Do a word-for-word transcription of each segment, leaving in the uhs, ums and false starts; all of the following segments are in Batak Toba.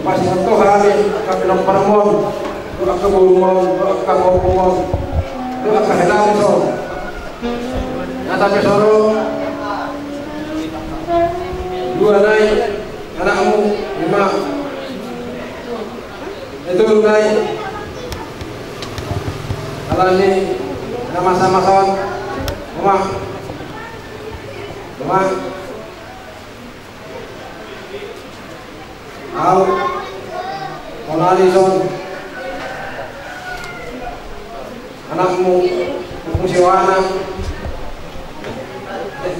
Pasingot hami angka pinomparmon, dohot angka borumon, dohot angka ompungmon, dohot angka helangmon. Na tapasoro dua nai anakmu, ima. Itu nai. Alani na masa-masa on. Ima. Ima. Au, hona dison anakmu, anakmu si Wana.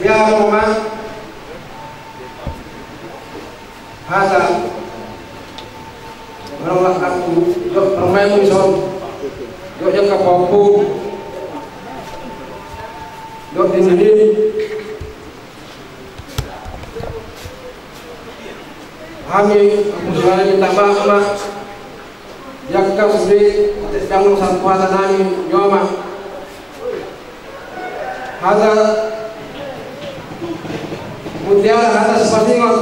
Biar ma hata manolak aku, jok permainmu dison, jok jangka pampu, jok dinding. Hami angka sahali minta maaf ma. Jangka sude ate dangdang satu hata nami nyo ma. Hata mutiara, hata sipasingot.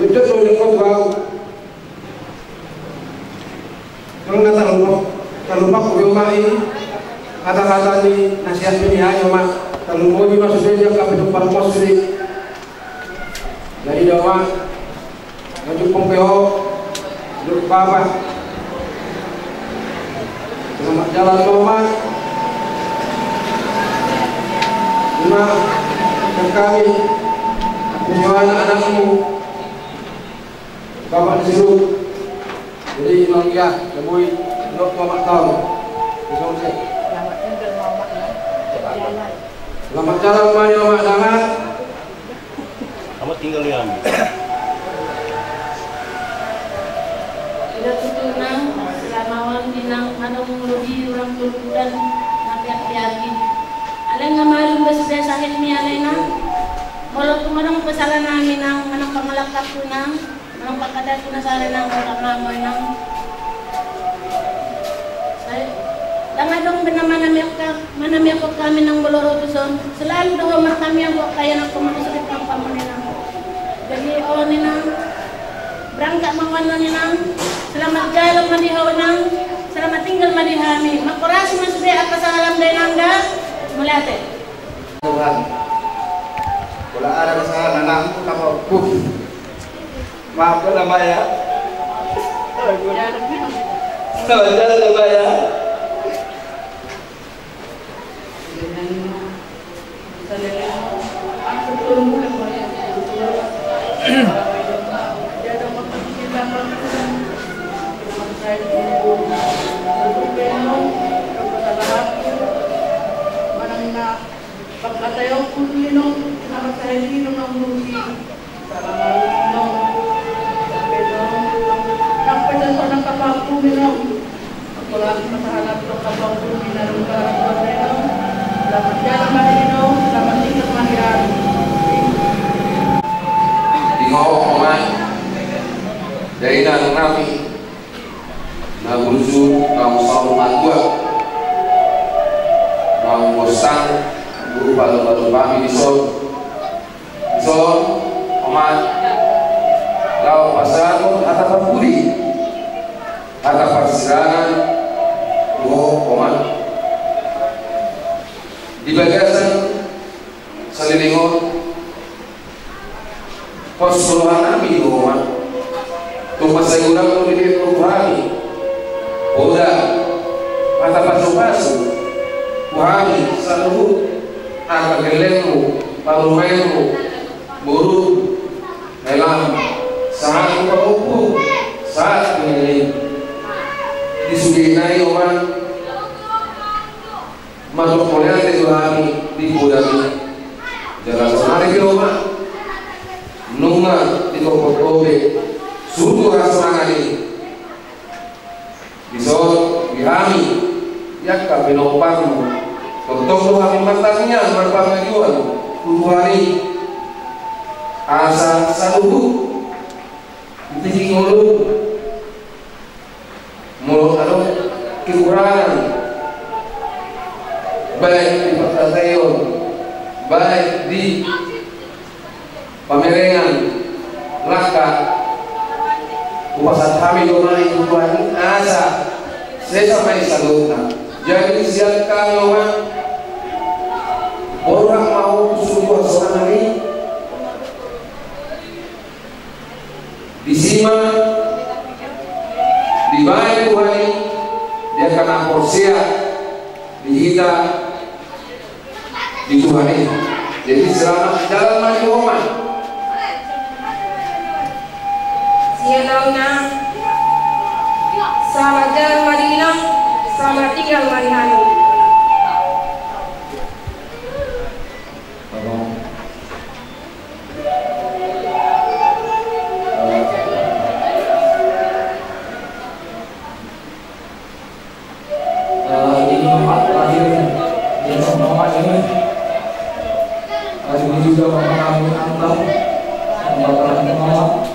Jujur do ningku tu au. Nang na tarlupa, tarlupa hubaen ma i hata-hata ni nasihat ni hami, Oma. Tarlumobi ma sude di angka pinomparmon sude. Jadi da, Oma, na jumpa pe ho dohot Bapa. Selamat jalan, Oma. Ima dari hami, aku, Yohana, anakmu. Bapak disuruh. Jadi, Imam, ya, lebui, lo, lo, mak, tahu. Disuruh, sih. Selamat jalan, Mak, ya, Mak, Mak. Selamat tinggal, ya. Sudah tutu, Nang, selama on, Inang, adong lobi hurang turpuk dan na piak-piak i. Alai nga malum be sude sahit ni alai, Nang. Molo tung adong pe sala nami, Nang, manang pangalangkangku, Nang. Nang pangkataion tu na sala, Inang, dohot amang, Inang. Sai, ndang adong be na manamiangkon, manamiangkon hami, Inang, molo ro tuson. Selalu do ho martamiang tu angka ianakkon, manang sude pinompar, Inang. Jadi on, Inang, berangkat ma on, Inang. Selamat jalan ma di ho, Inang. Selamat tinggal ma di hami. Mangkorasi ma sude angka sahalam da, Inang, da. Mauliate. Tuhan. Pola ada kesalahan, Inang, aku tak mau. Maaf, Mak, ya. Selamat jalan, Mak, ya. Pangkataion ku tu Inong, na marsahilinong na urusi. Salama Inong. Inong, nang pe songon na kapangku Inong. Apalagi masalah tu kapangku Inong, na rupa Inong. Selamat jalan ma di Inong, selamat tinggal ma di hami. Di ho, Oma. Dari nang nami. Na burju, naung saur matua, naung bosang, berupa lumba-lumba hami dison. Dison, Oma, laho pasahathon hata parpudi, hata parsirangan tu ho, Oma. Di bagasan saleleng on, pos roha nami do, Oma. Tung mansai godang do dibege ho tu hami poda, hata pasu-pasu tu hami saluhut angka gellengmu, parumaenmu, borum, helamu, sahat tu pahompu, sahat tu nini. Di sude nai, Oma, mandok mauliate do hami di podami. Jala saonari pe, Oma, nunga ditopot ho be suhut hasonangan i. Dison di hami, di angka pinomparmu, tongtong do hami martangiang, marpangajuan tu Tuhan i, asa saluhut di tingki ngolu, molo adong kekurangan, baik di pangkataion, baik di pamerengan, langka, Hupasahat hami do ma i tu Tuhan i asa sesa ma i saluhutna. Jadi sian hami do ma, borhat ma ho tu suru hasonangan i. Disi ma dibaen Tuhan i di angka na porsea di hita di Tuhan i. Jadi selamat jalan ma di ho ma. Sian au inang, selamat jalan ma di inang, selamat tinggal ma di hami. Eh, ini Mama terakhir, dia sama Mama ini. Hari ini juga Mama kami antar, antar Mama.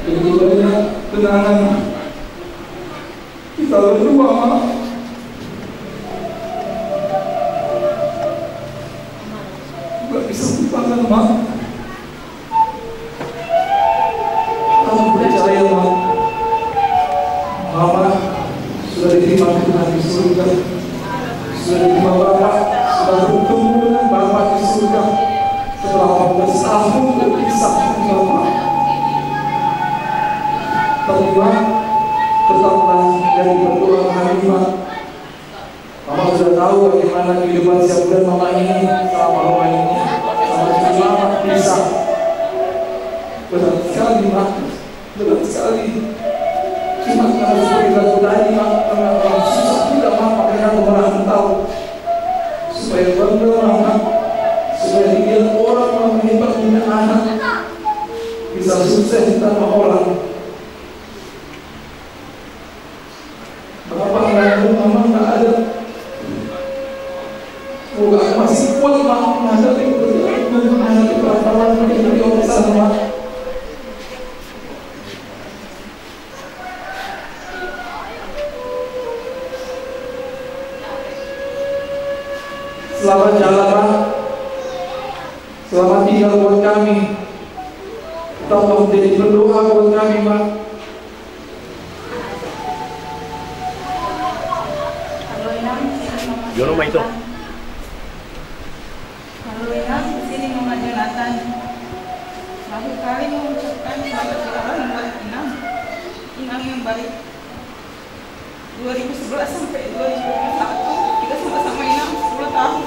Begitu banyak kenangan kita berdua, Ma. Gak bisa lupakan, Ma. Aku percaya, Ma. Mama sudah diterima Tuhan di surga. Sudah diterima Bapak, sudah bertemu dengan Bapak di surga. Setelah empat belas tahun berpisah dengan Bapak. Tapi, Ma, tetaplah jadi berdoa kami, Ma. Mama sudah tahu bagaimana kehidupan siang bulan Mama ini selama Roma ini. Sama cucu Mama bisa. Berat sekali, Ma. Berat sekali. Cuma kalau seperti lagu tadi, Ma, karena orang susah juga, Ma, makanya aku merantau. Supaya bangga, Mama. Supaya dilihat orang, Mama, hebat punya anak. Bisa sukses di tanah orang. Bapak, Mama, Mama nggak ada. Semoga aku masih kuat, Ma, menghadapi pekerjaan, menghadapi perantauan, menghadapi urusan, Ma. Selamat jalan, Ma. Selamat tinggal buat kami. Tetaplah menjadi pendoa buat kami, Ma. Halo, Inang, di sini Mama Jono, Ma, itu. Jonathan. Halo, Inang, di sini Mama Jonathan. Terakhir kali mengucapkan selamat jalan buat Inang. Inang yang baik. Dua ribu sebelas sampai dua ribu dua puluh satu, kita sama-sama Inang sepuluh tahun.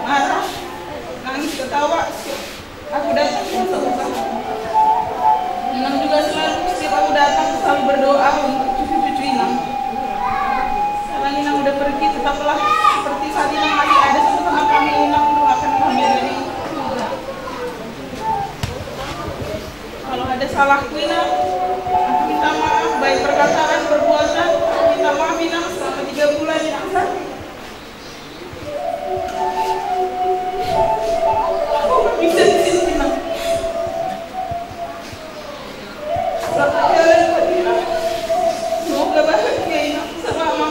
Marah, nangis, ketawa. Aku datang, Inang selalu. Inang juga selalu, setiap aku datang, selalu berdoa untuk cucu-cucu Inang. Sekarang Inang udah pergi, tetaplah seperti saat Inang masih ada sama-sama kami, Inang doakan kami dari surga. Kalau ada salahku, Inang, aku minta maaf, baik perkataan, perbuatan, aku minta maaf, Inang, selama tiga bulan, Inang, sakit. Bisa di sini, Inang. Selamat jalan buat Inang. Semoga bahagia, Inang, sama Mama.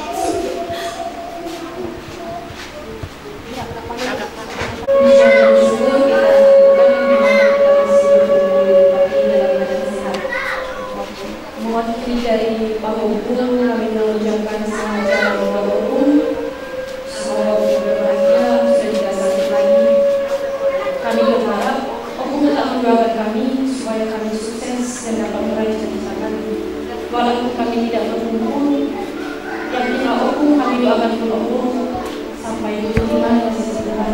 Mewakili dari Pak Ompung, kami mengucapkan selamat jalan buat Ompung. Semoga Ompung berbahagia, sudah tidak sakit lagi. Kami berharap Ompung tetap mendoakan kami supaya kami sukses dan dapat meraih cita-cita kami. Walaupun kami tidak berkumpul, yang penting Ompung kami doakan pun Ompung sampai di rumah di sisi Tuhan.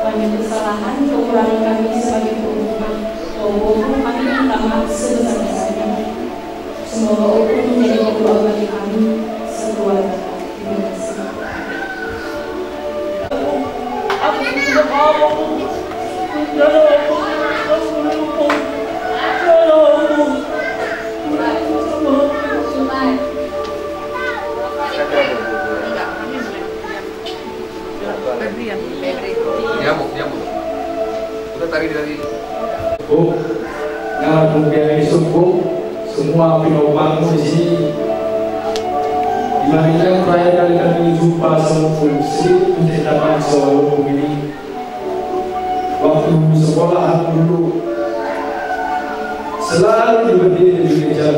Banyak kesalahan, kekurangan kami sebagai keluarga. Ompung kami minta maaf sebesar-besarnya. Semoga Ompung menjadi doa bagi kami sekeluarga. Terima kasih. Diamo, diamo. Udah tadi dari. Oh, nah, kemudian isuk, Bu, semua pinompar di sini. Di mana yang terakhir kali kami jumpa sama Bu Sri, untuk datang ke Solo ini. Waktu sekolah dulu, Selalu diberi di gereja.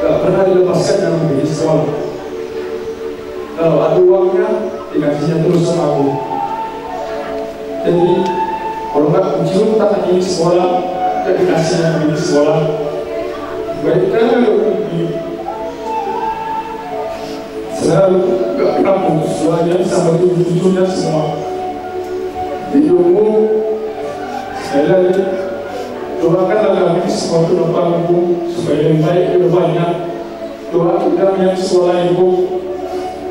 Gak pernah dilepaskan dari gereja sekolah. Kalau ada uangnya, dikasihnya terus sama aku. Jadi, kalau nggak mencium tangan ini sekolah, nggak dikasihnya ini sekolah. Baik, kan ada selalu nggak pernah putus doanya sama cucu-cucunya semua. Jadi, Om, sekali lagi, doakanlah kami semua penumpang, Om, supaya yang baik ke depannya. Doa kita yang sekolah, Om,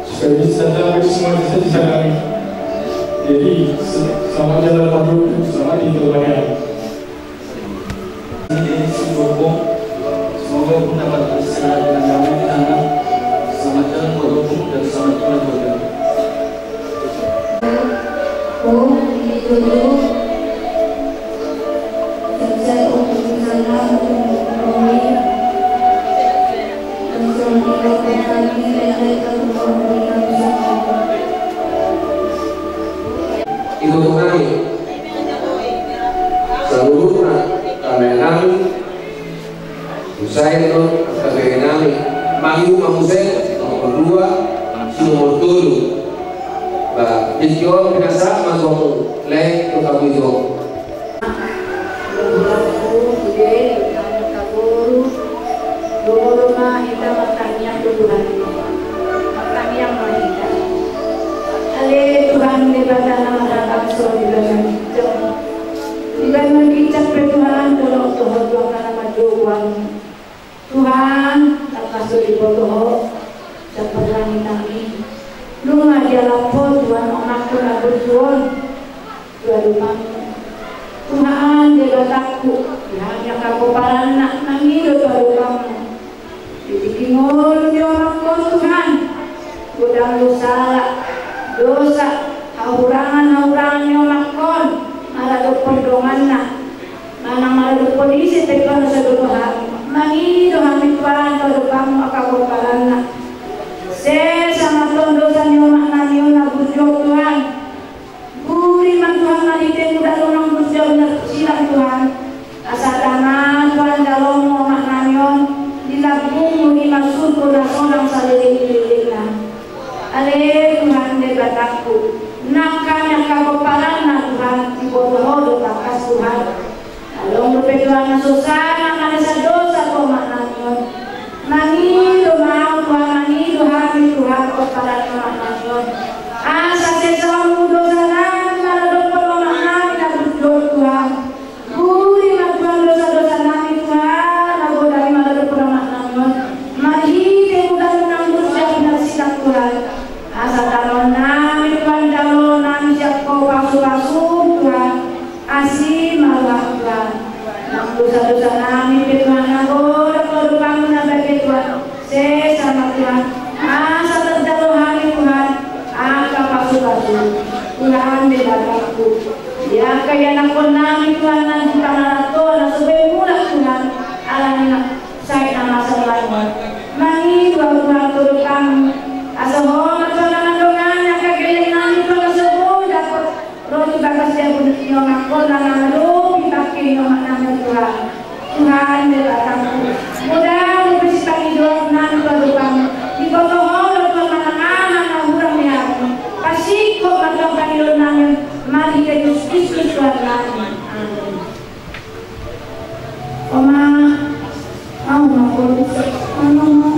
supaya bisa capai semua cita-cita kami. Jadi, se-, selamat jalan, Pak Guru, selamat tinggal, Pak Guru. Jadi, semoga, semoga Om dapat beristirahat dengan damai di sana. Selamat jalan buat Om dan selamat jalan buat Om. Om, ini dulu. Sukses untuk di sana, untuk ekonomi. Dan semoga kami, dan mereka semua memberikan usaha. Itu tuh kami. Saluhutna, kami nami. Usai do, angka bere nami, mangihuthon muse, nomor dua, si nomor tolu. Ba, di sini pinasahat ma tu hamu, lae, tu hamu jo. Domu-domu ma hita martangiang tu Tuhan. Martangiang ma hita. Ale Tuhan Debata na marhabangsa di banua ginjang. Di banua ginjang pe Tuhan, tolong dohot tu angka na mandok uang. Tuhan, tangkas do diboto Ho, sian parlangit nami. Nunga dialap Ho Tuhan, omakku na burju on tu adopanMu. Tuhan Debatangku, di hami angka pomparanna, mangido tu adopanMu. Di tingki ngolu ni omakku on Tuhan, godang do sala, dosa, hahurangan-hahurangan ni omakku on, maradophon donganna. Manang maradophon ise pe Tuhan na so diboto hami. Mangido hami Tuhan tu adopanMu angka pomparanna. Sesa ma Tuhan dosa ni omak nami on na burju on Tuhan. Buri ma Tuhan marhite nguda nang burju on na silang Tuhan. Asa tama Tuhan jaloonMu omak nami on. Di lambungMu i ma surgo na sonang saleleng ni lelengna. Ale Tuhan Debatangku, nang hami angka pomparanna Tuhan, diboto Ho do tangkas Tuhan. Adong dope Tuhan na so sanga marasa dosa tu omak nami on. Mangido ma ahu Tuhan, mangido hami Tuhan, pomparan ni omak nami on. Asa sesaonMu dosa nami maradophon omak nami na burju on Tuhan. Buri ma Tuhan dosa-dosa nami Tuhan, na godang i maradophon omak nami on. Marhite nguda nang burju on na silang Tuhan. Asa tama nami Tuhan jaloon nami sian Ho pasu-pasuM Tuhan. Asi ma rohaM Tuhan. Nang dosa-dosa nami pe Tuhan na godang tu adopanMu na badia Tuhan. Sesa ma Tuhan. Asa tarjalo hami Tuhan. Angka pasu-pasuM. Tuhan Debatangku. Di angka ianakhon nami Tuhan na di pangarantoan na so boi mulak Tuhan. Alani na sahit na masa Tuhan. Mangido ahu Tuhan tu adopanMu. Asa Ho ma Tuhan na mandongani angka gelleng nami Tuhan na so boi dapot ro tu bagas jabu ni omak on na mangadopi pangke ni omak nami Tuhan. Tuhan Debatangku. Godang dope sipangidoan nami tu adopanMu. Diboto Ho do Tuhan manang aha na hurang di hami. Pasingkop ma Tuhan pangidoan nami. Marhite Jesus Kristus Tuhan nami. Amin. Oma, au ma polis. Anu ma.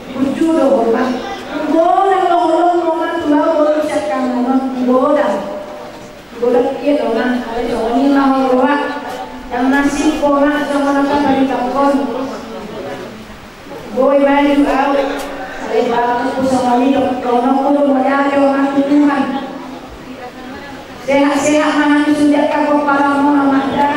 Burju do ho ma. Godang do holong ho ma tu ahu, godang sian kanan on, godang. Godang ia do ma, ale songon i ma ho roha. Ndang nasib ho ma, songon na taparitakkon. Boi maju ahu. Ale bapak ku songon i do, dohononku do mauliate ma tu Tuhan. Sehat-sehat ma hami sude angka pomparanmuna ma da.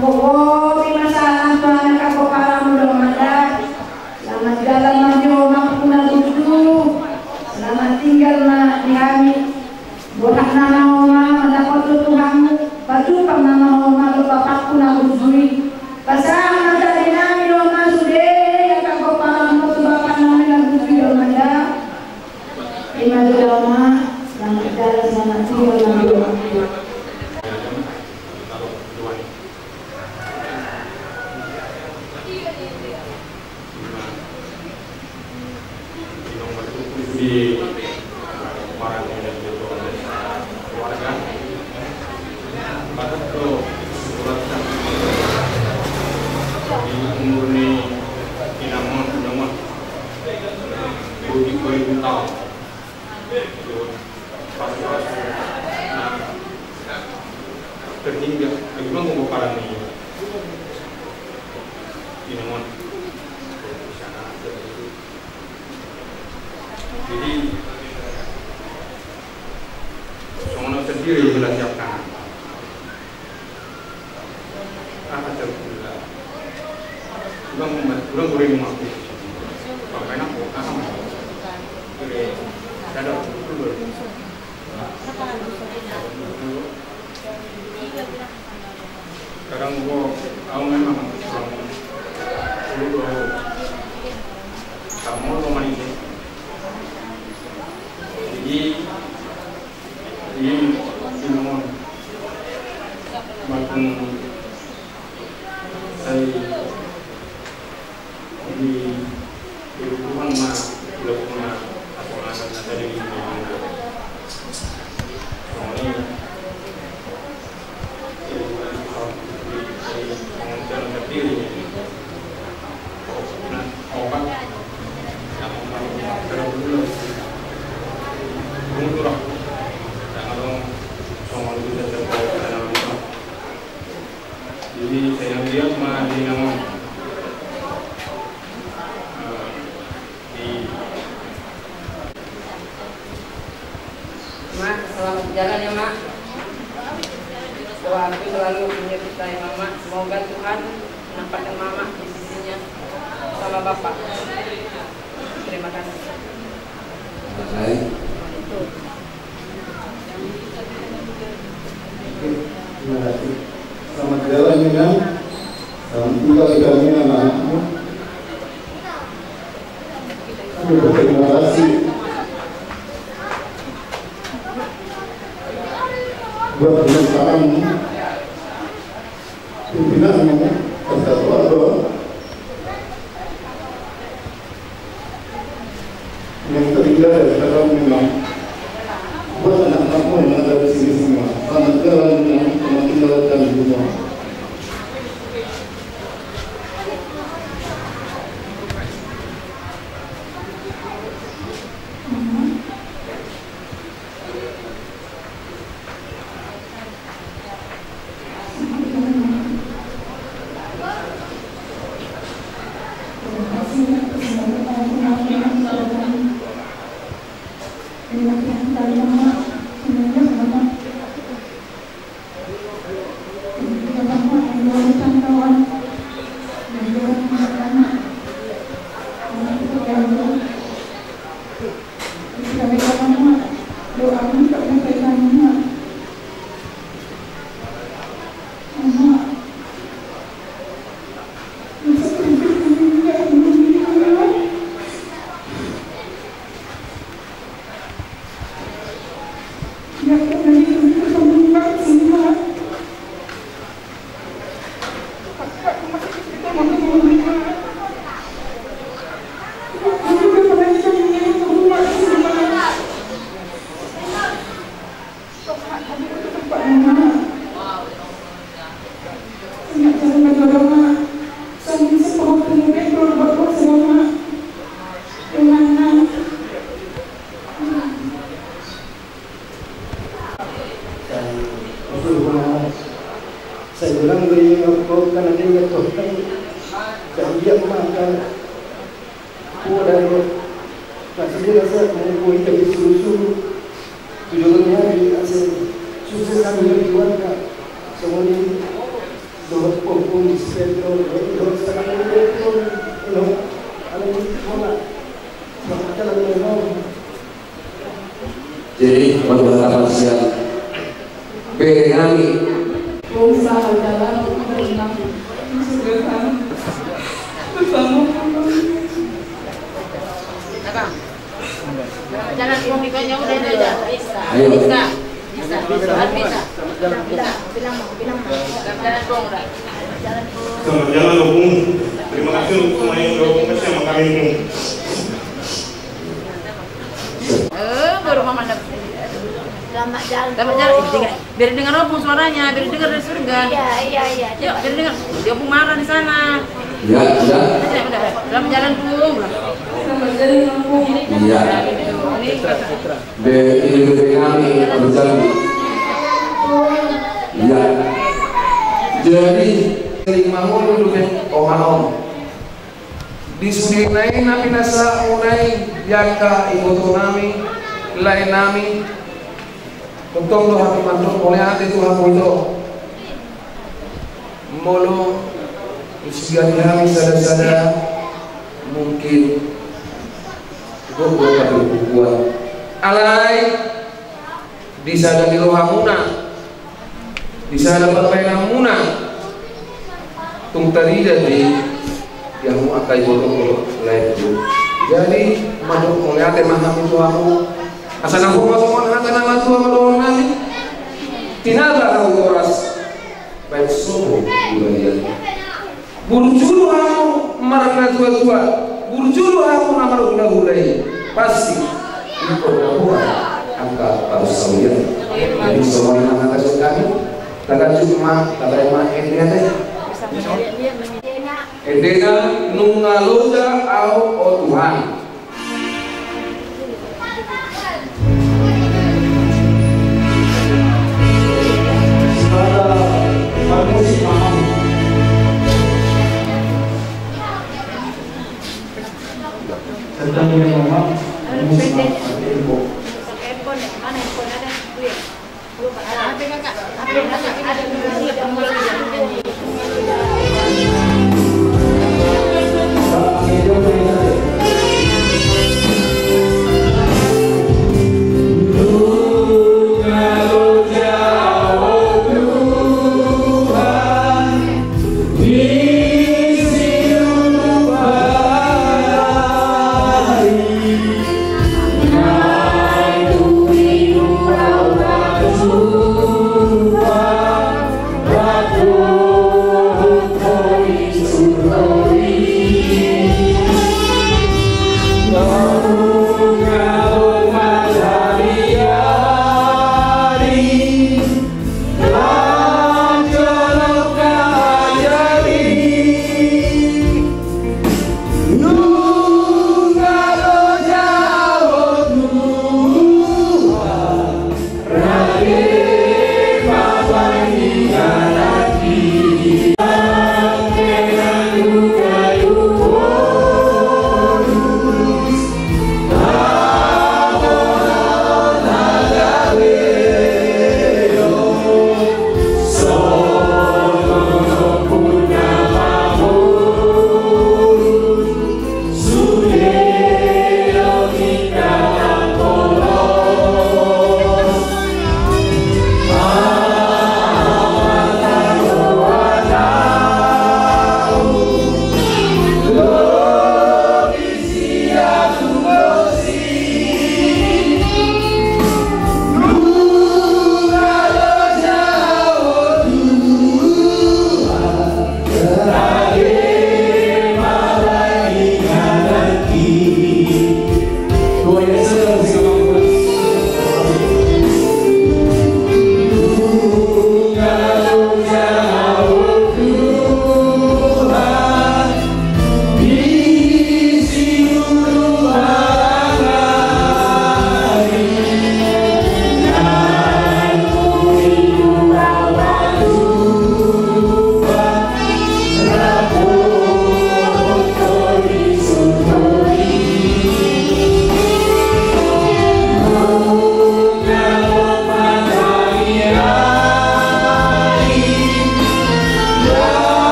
Bohot i ma salam tu anak anggo paramu do mada. Selamat jalan ma di ho ma pahuna burju. Selamat tinggal ma di hami. Borhat nama ho ma mandapothon Tuhanmu. Patupa nama ho ma dohot bapakku na burju i. Pasahat ma tadi nami do ma sude angka anggo paramu tu bapak nami na burju i do mada. Ima do ma. Selamat jalan, selamat tinggal ma di ho. Terhingga, bagaimana mau paran ni? Ini mon. Jadi, songon sendiri belajar kan. Ah, ada pula. Ulang, ulang boleh memakai. Pakai nak buka sama. Oke. Ada dulu. Kadang gua, aku memang kurang dulu, kamu rumah ini. Jadi, ini, ini mau makan saya. Di kebutuhan ma, kebutuhan ma, apa yang ada di dunia ini. Soalnya, kebutuhan, kebutuhan sendiri. Nah, obat. Yang paling terlalu dulu. Untuk yang ada, soal itu saya terbawa ke dalam rumah. Jadi, saya lihat mah di nama, eh, di Mak, selamat jalan ya, Mak. Doaku selalu menyertai Mama. Semoga Tuhan menempatkan Mama di sisinya sama Bapak. Terima kasih. Baik. Oke, terima kasih. Selamat jalan, Minang. Salam tinggal di kami, anak-anakmu. Terima kasih buat pembukaanmu. Pimpinanmu, persatuan doa. Yang terindah dari dalam memang buat anak-anakmu yang ada di sini semua. Selamat jalan, yang selamat tinggal dan di rumah. Sai usul ma, sai ulang do i, anggo na niingot ho, sai dia ma kan. Poda do na sude rasa, molo hita disuruh-suruh tu jolo ni ari, asa sukses hami di keluarga. Songon i. Jadi, mauliate ma sian bere nami. Bung, selamat jalan, berenang. Bersama. Jalan, Bung, itu aja udah, udah, udah. Ayo. Bisa. Bisa. Bisa. Bisa. Bilang, bilang, bilang. Jalan, Bung, udah. Selamat jalan, Bung. Terima kasih untuk semua yang sudah kasih sama kami, Bung. Eh, baru mama dapat. Selamat jalan, Selamat jalan. Bung. Ih, dengar. Biar dengar, Bung, suaranya, biar dengar dari surga. Iya, iya, iya. Yuk, biar dengar. Dia, Bung, marah di sana. Ya, udah. Udah, udah. Selamat jalan, Bung. Selamat jalan, Bung. Iya. Ini kata Be, ini be, be nami, Abang Jambi. Iya. Jadi, lima ngolu do be, Om, Om. Di sude na i na pinasahat muna i, angka iboto nami, lae nami. Tongtong do hami mandok mauliate tu hamu ito. Molo sian hami sada-sada mungkin gok do patukuan. Alai di sada ni rohamuna, di sada pambahenanmuna, tung tarida di hamu angka iboto, lae. Jadi mandok mauliate ma hami tu hamu. Asa na hurma songon hata na matua ma dohonon nami. Tinaba hamu horas, baen sopo di balian. Burju do hamu marnatua-tua, burju do hamu na marhula-hula i. Pasti ingkon na hurang angka parsaoran. Jadi songon i ma hata sian hami. Talanjut ma, tabaen ma endena. Endena, nunga loja ahu, o Tuhan.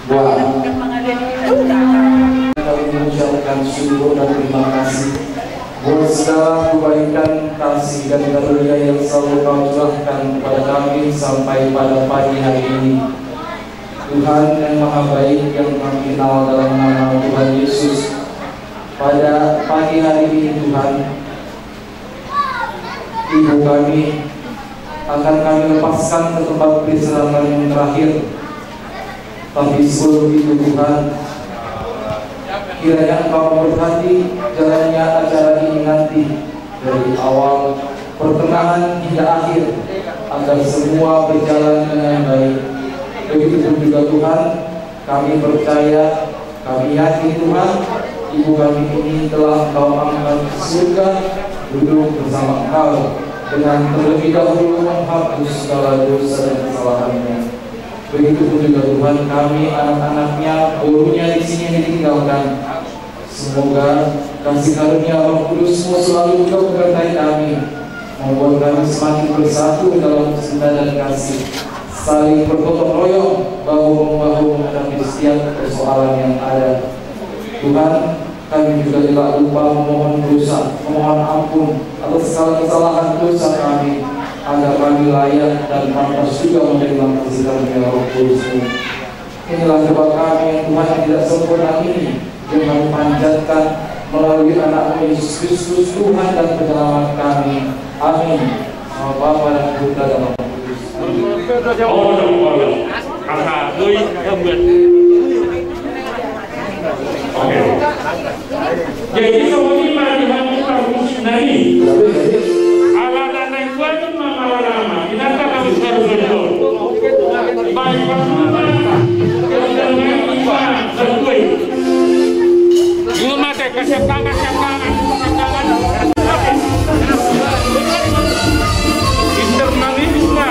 Wah. Kami mengucapkan syukur dan terima kasih buat segala kebaikan, kasih, dan karunia yang selalu Kau curahkan kepada kami sampai pada pagi hari ini. Tuhan yang Maha Baik, yang kami kenal dalam nama Tuhan Yesus, pada pagi hari ini, Tuhan, Ibu kami akan kami lepaskan ke tempat peristirahatan yang terakhir. Tapi sebelum itu, Tuhan, kiranya Engkau memberkati jalannya acara ini nanti, dari awal pertengahan hingga akhir, agar semua berjalan dengan baik. Begitupun juga, Tuhan, kami percaya, kami yakin, Tuhan, ibu kami ini telah Engkau angkat ke surga, duduk bersama Engkau, dengan terlebih dahulu menghapus segala dosa dan kesalahannya. Begitupun juga, Tuhan, kami, anak-anaknya, borunya di sini yang ditinggalkan. Semoga kasih karunia Roh Kudus-Mu selalu juga menyertai kami, membuat kami semakin bersatu dalam cinta dan kasih, saling bergotong royong, bahu-membahu menghadapi setiap persoalan yang ada. Tuhan, kami juga tidak lupa memohon dosa, memohon ampun atas segala kesalahan dosa kami, agar kami layak dan pantas juga menerima kasih karunia Roh Kudus-Mu. Inilah doa kami yang, Tuhan, yang tidak sempurna ini, yang kami panjatkan melalui Anak-Mu, Yesus Kristus, Tuhan dan Penyelamat kami. Amin. Nama Bapa dan Putra dan Roh Kudus. Amin. Oke. Jadi songon i ma di hamu parmusik nami. Alana na i buat ma maralama, inanta na usar sojor. Baik, parmusik nami, kemudian main lima, satu. Ingot ma te, kasih tangan, kasih tangan, kasih tangan. Inter nami lima.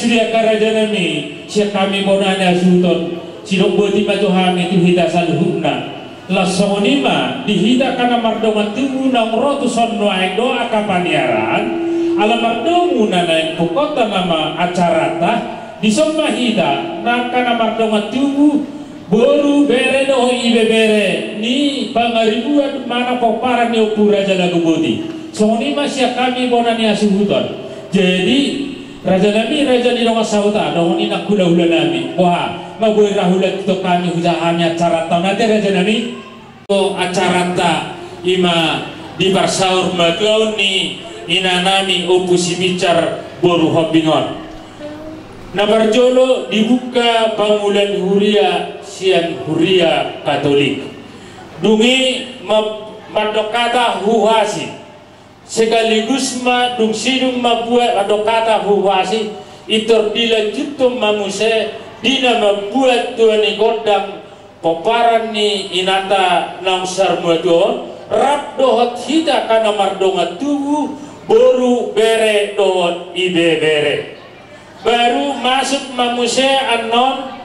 Sian angka raja nami, sian hami bona ni hasuhuton, sidok boti ma tu hami tu hita saluhutna. Laos songon i ma di hita angka na mardongan tubu naung ro tuson nuaeng dohot angka paniaran, ala mardomu na naeng pungkaonta nama acaranta, dison ma hita angka na mardongan tubu, boru, bere dohot ibebere ni Pangaribuan manang pomparan ni Ompu Raja Laguboti. Songon i ma sian hami bona ni hasuhuton. Jadi, raja nami, raja ni dongan sahuta, dohot ni nang hulahula nami. Boha, nga boi ra hulanjuthon hami, hujaha hami acaranta on ate raja nami? O, acaranta i ma di parsaurmatuaon ni ina nami Ompu Sibinsar boru Hombing on. Na parjolo dibuka pangulan huria sian huria Katolik. Dung i ma-, mandok hata huhuasi. Sekaligus ma dung sidung mambuat mandok hata huhuasi, pintor dilanjuthon ma muse di na mambuat tua ni gondang pomparan ni inanta naung saurmatua on, rap dohot hita angka na mardongan tubu, boru, bere dohot ibebere. Baru masuk ma muse annon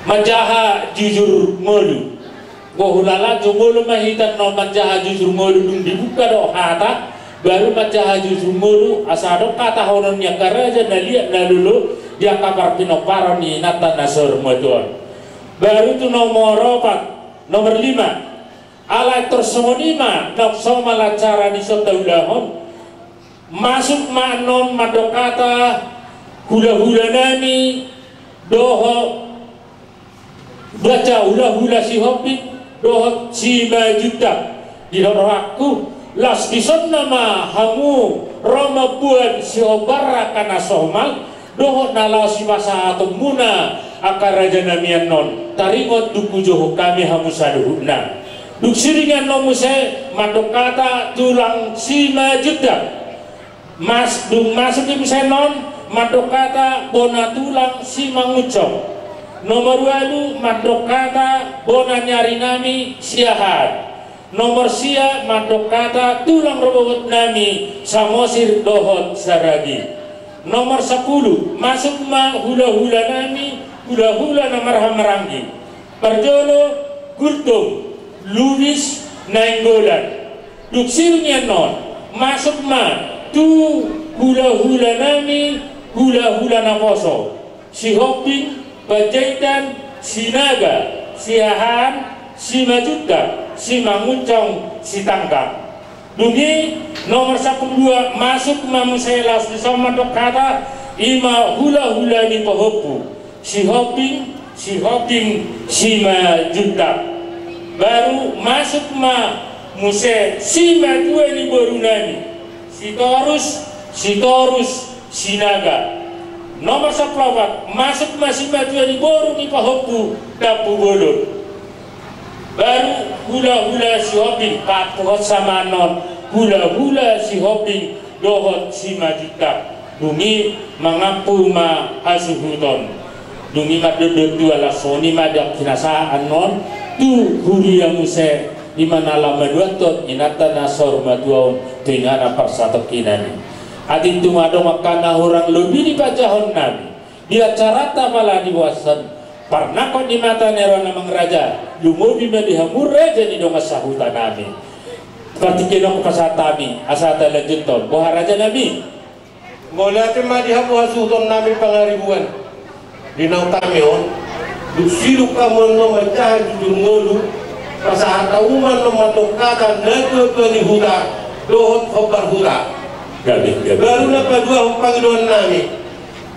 manjaha jujur ngolu. Nga hulala jumolo ma hita annon manjaha jujur ngolu dung dibuka do hata, baru manjaha jujur ngolu asa adong hatahonon ni angka raja na liat na lolo di angka parpinomparan ni inanta na saurmatua on. Baru tu nomor opat, nomor lima. Alai tor songon i ma naung somal acara dison taulahon, masuk ma annon mandok hata hulahula nami dohot baca hulahula Sihombing dohot Simanjuntak. Di rohangku, laos dison nama hamu ro mamboan sihombar angka na somal, dohot na laho sipasahatonmuna angka raja nami annon, taringot dung hujohon hami hamu saluhutna. Dung sidung i annon muse mandok hata tulang Simanjuntak. Mas, dung masuk i muse annon mandok hata bona tulang Simangunsong. Nomor ualu mandok hata bona ni ari nami Siahaan. Nomor sia mandok hata tulang rorobot nami Samosir dohot Saragi. Nomor sampulu, masuk ma hulahula nami, hulahula na marhahamaranggi. Parjolo Gultom, Lubis, Nainggolan. Dung sidung i annon masuk ma tu hulahula nami, hulahula naposo. Sihombing, Panjaitan, Sinaga, Siahaan, Simanjuntak, Simangunsong, Sitanggang. Dung i nomor sampulu dua masuk ma muse laos dison mandok hata i ma hulahula ni pahompu. Sihombing, Sihombing, Simanjuntak. Baru masuk ma muse simatua ni boru nami. Sitorus, Sitorus, Sinaga. Nomor sampulu opat, masuk ma simatua ni boru ni pahompu Tampubolon. Baru hulahula Sihombing, papuhot sama annon hulahula Sihombing dohot Simanjuntak. Dung i mangampu ma hasuhuton. Dung i mandondon tua, laos songon i ma di angka pinasahat annon tu huria muse, i ma na laho manuathon inanta na saurmatua on tu inganan parsatongkinan i. Atik tung adong angka na hurang lobi ni panjahahon nami di acaranta pala di boasan parnangkok ni mata ni roha na mangraja, lumobi ma di hamu raja ni dongan sahuta nami. Partingkian on hupasahat hami asa talanjuthon. Boha raja nami? Mauliate ma di hamu hasuhuton nami Pangaribuan. Di naung tama on, dung sidung hamu annon manjaha jujur ngolu, pasahat hamu ma annon mandok hata natuatua ni huta dohot hombar huta. Gabe, gabe. Baru na paduahon pangidoan nami.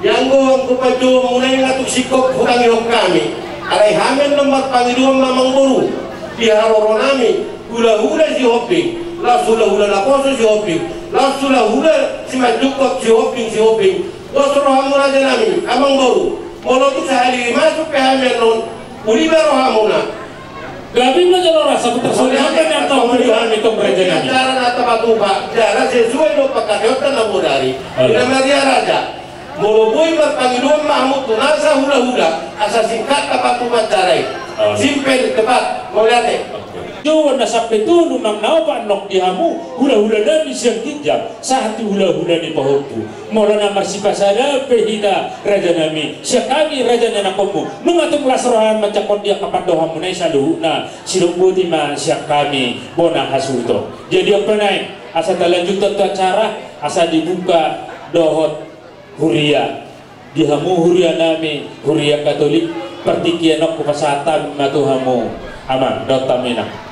Ianggo anggo panjouonmuna i nga tung singkop hutangihon hami. Alai hami annon marpangidoan ma amangboru, di haroro nami, hulahula Sihombing, laos hulahula naposo Sihombing, laos hulahula Simanjuntak Sihombing, Sihombing. Dos rohamu raja nami, amangboru. Molo tung sahali masuk pe hami annon, uli ma rohamuna. Gabe ma jala rasa putar soli hami annon, uli hami tong raja nami. Acara na tapatupa jala sesuai dohot pangkataionta na bodari. Alah. Ina ma dia raja. Molo boi marpangidoan ma hamu tu nasa hulahula, asa singkat tapatupa acara i. Alah. Simpel, cepat. Mauliate. Oke. Johan na sampe tolu, nang na opat nang di hamu hulahula nami sian ginjang sahat tu hulahula ni pahompu. Molo na marsipasada pe hita raja nami, sian hami raja ni anakhonmu, nunga tung las roham manjangkon di angka pandohanmuna i saluhutna, sidok boti ma sian hami bona hasuhuton. Jadi on pe naeng, asa talanjuthon tu acara, asa dibuka dohot huria. Di hamu huria nami, huria Katolik, partingkian on hupasahat hami ma tu hamu, amang dohot inang.